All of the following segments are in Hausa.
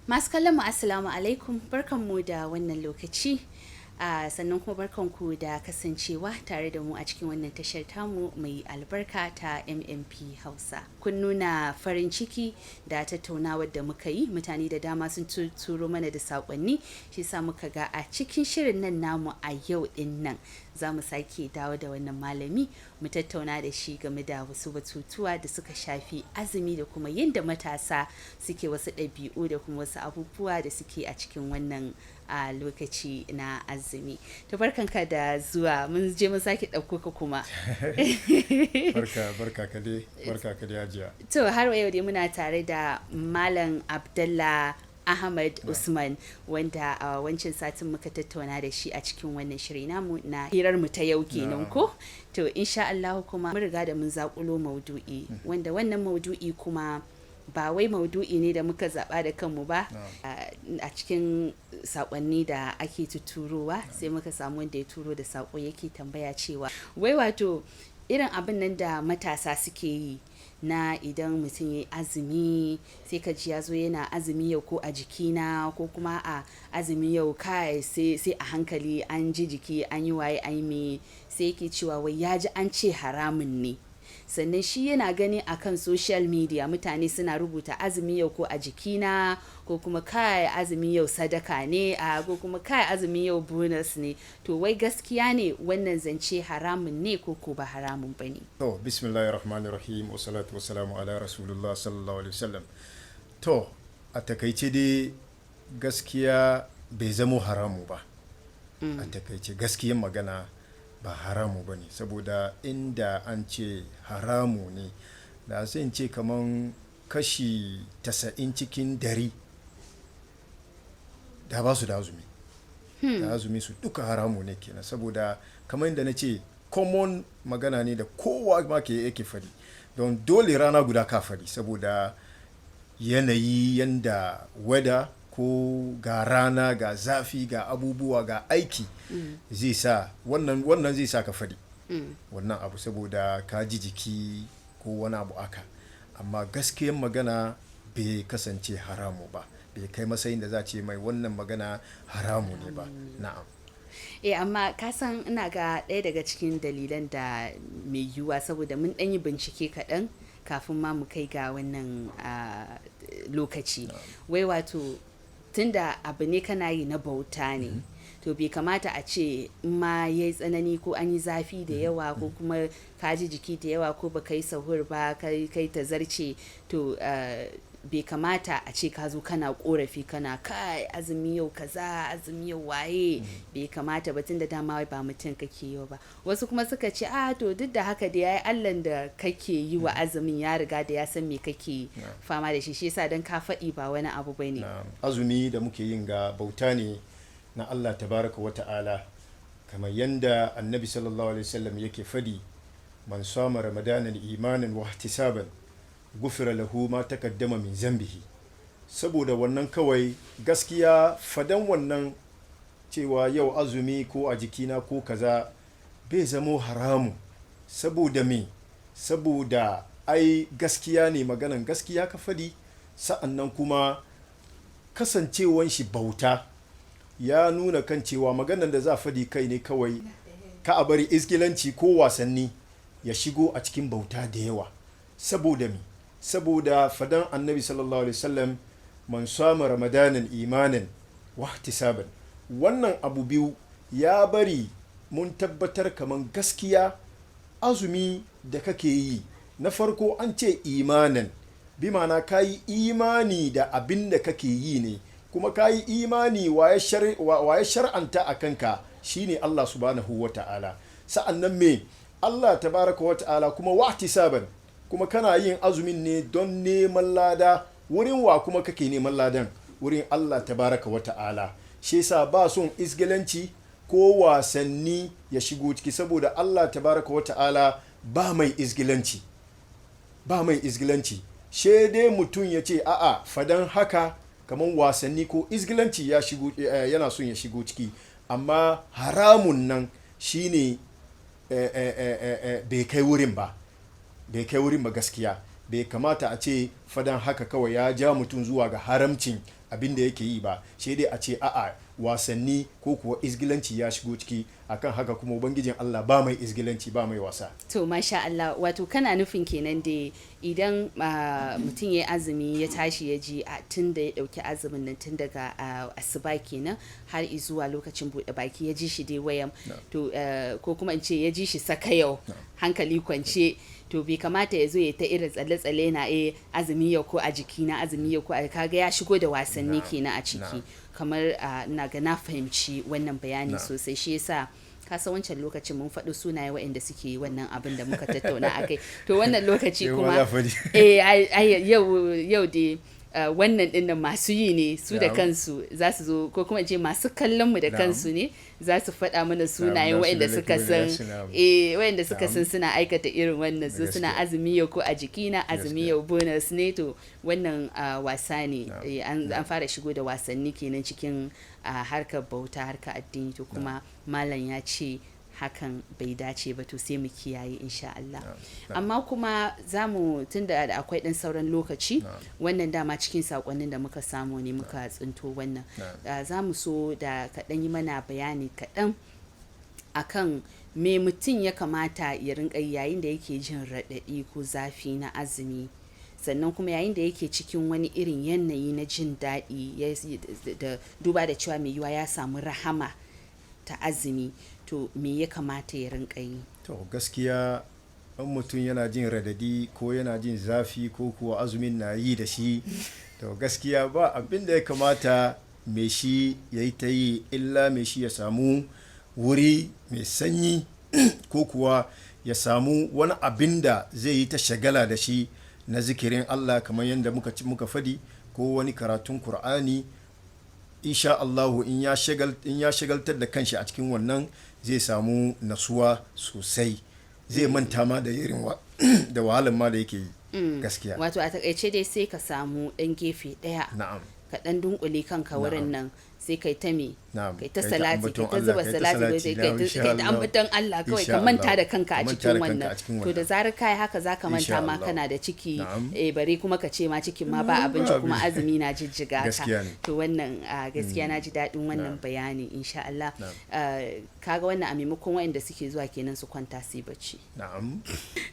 Masu kallon mu, assalamu alaikum, barkanmu da wannan lokaci. Sannan kuma barkanku da kasancewa tare da mu a cikin wannan tashar tamu mai albarka ta MMP Hausa. Kun nuna farin ciki da tattaunawar da muka yi, mutane da dama sun turo mana da saƙonni, shi sa muka ga a cikin shirin nan namu a yau din nan za mu sake dawo da wannan malami mu tattauna da shi game da wasu batutuwa da suka shafi azumi da kuma yadda matasa suke wasu ɗabi'u da kuma wasu abubuwa da suke a cikin wannan a lokaci na azumi. To, barkanka da zuwa, mun je mun sake ɗauko ka kuma. Barka, barka ka dai, barka ka dai, Hajiya. To, har yau dai muna tare da Malam Abdallah Ahmad Usman, wanda a wancan satin muka tattauna da shi a cikin wannan shiri namu na hirar mu ta yau kenan ko. To, insha Allah kuma mun riga da mun zakulo maudu'i, wanda wannan maudu'i kuma ba wai maudu'i ne da muka zaba da kanmu ba. A cikin sakonni da ake tuturowa sai muka samu wanda ya turo da sako yake tambaya cewa wai wato irin abin nan da matasa suke yi na idan mutum ya yi azumi, sai ka ji ya zo yana "Azumi yau ko a jikina", ko kuma a "Azumi yau kai sai a hankali, an ji jiki, an yi waye, an yi me". Sai yake cewa wai ya ji an ce haramun ne, sannan shi yana gani akan social media mutane suna rubuta "Azumi yau ko a jikina", ko kuma "Kai, azumi yau sadaka ne", a ko kuma "Kai, azumi yau bonus ne". To, wai gaskiya ne wannan zance haramun ne ko ko ba haramun ba ne? To, bismillahir rahmanir rahim, wa salatu wa salamu ala rasulullah sallallahu alaihi wasallam. To, a takaice dai gaskiya bai zamo haramu ba. A takaice gaskiyan magana ba haramu ba ne, saboda inda an ce haramu ne da sai in ce kaman kashi 90% da ba su da azumi, da azumi su duka haramu ne kenan, saboda kamar yadda na ce, common magana ne da kowa ma ke yake fadi, don dole rana guda ka fadi, saboda yanayi yanda weather ko ga rana, ga zafi, ga abubuwa, ga aiki, zai sa wannan zai sa ka fadi wannan abu saboda ka ji jiki ko wani abu aka. Amma gaskiyan magana bai kasance haramu ba, bai kai matsayin da za ce mai wannan magana haramu ne ba, na'am. Eh, amma ka san ina ga ɗaya daga cikin dalilan da mai yiwuwa, saboda mun ɗan yi bincike kaɗan kafin ma mu kai ga wannan lokaci, wai wato tunda abu ne kana yi na bauta ne, to bai kamata a ce in ma ya yi tsanani ko an yi zafi da yawa ko kuma ka ji jiki da yawa ko baka yi sahur ba kai ta zarce, to bai kamata a ce ka zo kana korafi kana "Kai, azumi yau kaza, azumi yau waye". Bai kamata ba, tunda dama wai ba mutum kake yi ba. Wasu kuma suka ce a to, duk da haka da yayi Allan da kake yi wa azumin ya riga da ya san me kake fama da shi, shi yasa dan ka faɗi ba wani abu bane. Na'am. Azumi da muke yin ga bauta ne na Allah tabaraka wa ta'ala, kamar yanda Annabi sallallahu alaihi wasallam yake fadi: "Man sama ramadanan imanan wa ihtisaban, gufira lahu ma taqaddama min zambihi". Saboda wannan kawai gaskiya fadan wannan cewa yau azumi ko a jikina ko kaza bai zamo haramu. Saboda me? Saboda ai gaskiya ne, maganan gaskiya ka fadi. Sa'annan kuma kasancewan shi bauta ya nuna kan cewa maganan da za a fadi kai ne kawai, ka a bari izgilanci ko wasanni ya shigo a cikin bauta da yawa. Saboda me? Saboda fadan Annabi sallallahu alaihi wasallam: "Man sama ramadanan imanan wa ihtisaban". Wannan abu biyu ya bari mun tabbatar kaman gaskiya azumi da kake yi, na farko an ce imanan, bi ma'ana ka yi imani da abin da kake yi ne, kuma ka yi imani wa ya shar'anta a kanka shine Allah subhanahu wa ta'ala. Sa'an nan me? Allah tabaraka wa ta'ala. Kuma wahtisaban, kuma kana yin azumin ne don neman lada. Wurin wa kuma kake neman ladan? Wurin Allah tabaraka wa ta'ala. Shi yasa ba son isgilanci ko wasanni ya shigo ciki, saboda Allah tabaraka wa ta'ala ba mai isgilanci, ba mai isgilanci. She dai mutum ya ce a'a, fadan haka kamar wasanni ko isgilanci ya shigo, yana son ya shigo ciki. Amma haramun nan shine bai kai wurin ba. Bai kai wurin ba gaskiya. Bai kamata a ce fadan haka kawai ya ja mutum zuwa ga haramcin abin da yake yi ba, sai dai a ce a'a, wasanni ko kuwa izgilanci ya shigo ciki. Akan haka kuma Ubangijin Allah ba mai izgilanci, ba mai wasa. To, masha Allah. Wato kana nufin kenan da idan mutum ya azumi, ya tashi ya ji a tun da ya dauki azumin nan, tun daga asuba kenan har zuwa lokacin buɗe baki, ya ji shi dai wayan, to ko kuma in ce ya ji shi saka yau, hankali kwance, to bai kamata ya zo ya ta irin tsalle-tsalle na azumi yau ko a jikina, azumi yau ko a kaga ya shigo da wasanni kenan a ciki. Kamar ina ga na fahimci wannan bayani sosai. Shi yasa kasa wancan lokacin mun faɗi sunaye waɗanda suke wannan abin da muka tattauna a kai. To, wannan lokaci kuma yau dai wannan dinnan masu yi ne su da kansu za su zo, ko kuma ce masu kallon mu da kansu ne za su faɗa mana sunayen waɗanda suka san, waɗanda suka san suna aikata irin wannan, su suna azumi yau ko a jikina, azumi yau bonus ne. To, wannan wasa ne, an fara shigo da wasanni kenan cikin harkar bauta, harkar addini. To, kuma malam ya ce hakan bai dace ba, to sai mu kiyaye insha Allah. Amma kuma za mu, tunda da akwai ɗan sauran lokaci, wannan dama cikin sakonnin da muka samu ne muka tsinto wannan, za mu so da kaɗan yi mana bayani kaɗan akan me mutum ya kamata ya rinka yayin da yake jin raɗaɗi ko zafi na azumi, sannan kuma yayin da yake cikin wani irin yanayi na jin daɗi, da duba da cewa mai yiwuwa ya samu rahama ta azumi, to me ya kamata ya rinka yi? To, gaskiya in mutum yana jin radadi ko yana jin zafi ko kuwa azumin na yi da shi, to gaskiya ba abin da ya kamata mai shi ya yi ta yi illa mai shi ya samu wuri mai sanyi ko kuwa ya samu wani abin da zai yi ta shagala da shi na zikirin Allah, kamar yadda muka fadi, ko wani karatun Kur'ani. Insha Allahu in ya shagaltar da kanshi a cikin wannan, zai samu nasuwa sosai, zai manta ma da irin da wahalar ma da yake yi gaskiya. Wato a takaice dai sai ka samu ɗan gefe ɗaya, ka ɗan dunkule kanka wurin nan, sai kai ta me, kai ta salati, kai ta zuba salati, kai ta ambaton Allah, kawai ka manta da kanka a cikin wannan. To, da zarar kai haka, zaka manta ma kana da ciki, bare kuma ka ce ma cikin ma ba abinci, kuma azumi na jijjiga ka. To, wannan gaskiya na ji daɗin wannan bayani insha Allah. Kaga wannan a maimakon waɗanda suke zuwa kenan su kwanta su yi bacci.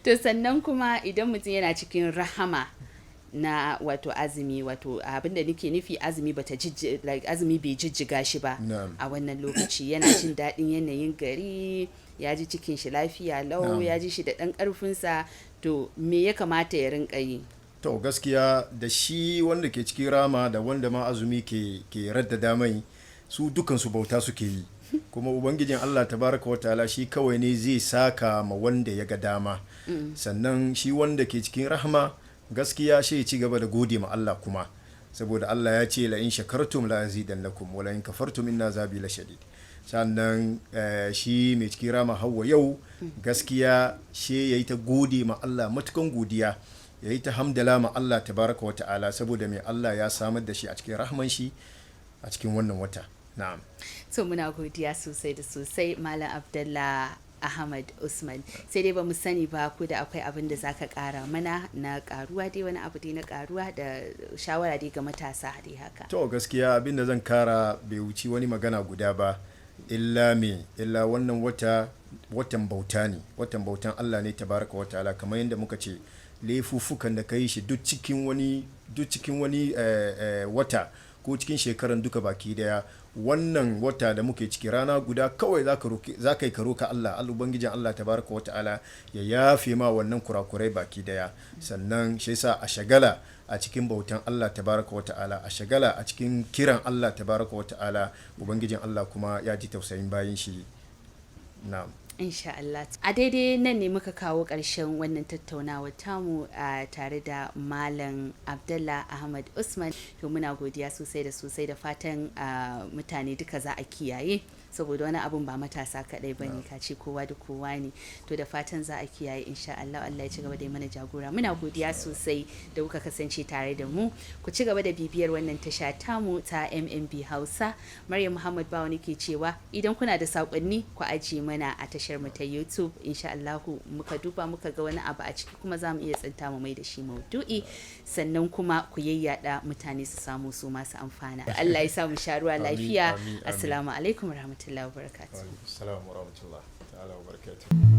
To, sannan kuma idan mutum yana cikin rahama na wato azumi, wato abinda nake nufi azumi bata like azumi bai jijjiga shi ba a wannan lokaci, yana jin daɗin yanayin gari, ya ji cikin shi lafiya lau, ya ji shi da ɗan ƙarfinsa, to me ya kamata ya rinka yi? To, gaskiya da shi wanda ke cikin rama da wanda ma azumi ke raddada mai, su dukansu bauta suke yi, kuma Ubangijin Allah tabaraka wa ta'ala shi kawai ne zai saka ma wanda ya ga dama. Sannan shi wanda ke cikin rahama, gaskiya shi ya ci gaba da gode ma Allah kuma, saboda Allah ya ce: "La in shakartum la azidannakum wa la in kafartum inna azabi la shadid." Sannan shi mai cikin rama hawa yau, gaskiya shi yayi ta gode ma Allah matukan godiya, yayi ta hamdala ma Allah tabaraka wa ta'ala, saboda mai Allah ya samar da shi a cikin rahman shi a cikin wannan wata. Na'am. To, muna godiya sosai da sosai, Malam Abdullah Ahmad Usman. Sai dai ba mu sani ba ko da akwai abin da zaka kara mana na karuwa dai, wani abu dai na karuwa da shawara dai ga matasa dai haka. To, gaskiya abin da zan kara bai wuci wani magana guda ba, illa me, illa wannan wata watan bauta ne, watan bautan Allah ne tabaraka wa ta'ala. Kamar yadda muka ce, laifuffukan da ka yi shi duk cikin wani wata ko cikin shekaran duka baki daya, wannan wata da muke ciki, rana guda kawai za ka yi ka roka Allah, Ubangijin Allah tabaraka wa ta'ala ya yafe ma wannan kurakurai baki daya. Sannan shi yasa a shagala a cikin bautan Allah tabaraka wa ta'ala, a shagala a cikin kiran Allah tabaraka wa ta'ala. Ubangijin Allah kuma ya ji tausayin bayin shi. Na'am. Insha Allah. A daidai nan ne muka kawo ƙarshen wannan tattaunawa tamu a tare da Malam Abdullah Ahmad Usman. To, muna godiya sosai da sosai, da fatan mutane duka za a kiyaye. Saboda wani abun ba matasa kaɗai bane, ka ce kowa da kowa ne. To, da fatan za a kiyaye, insha Allah. Allah ya ci gaba da yi mana jagora. Muna godiya sosai da kuka kasance tare da mu. Ku ci gaba da bibiyar wannan tasha tamu ta MMB Hausa. Maryam Muhammad Bawa nake cewa idan kuna da sakonni, ku ajiye mana a tashar mu ta YouTube. Insha Allah muka duba muka ga wani abu a ciki kuma za mu iya tsinta mu mai da shi maudu'i. Sannan kuma ku yayyada, mutane su samu su masu amfana. Allah ya sa mu sha ruwa Amin, lafiya. Amin, amin. Assalamu alaikum warahmatullahi wabarakatuh. Wa alaikum salam wa rahmatullah ta'ala wa barakatuh.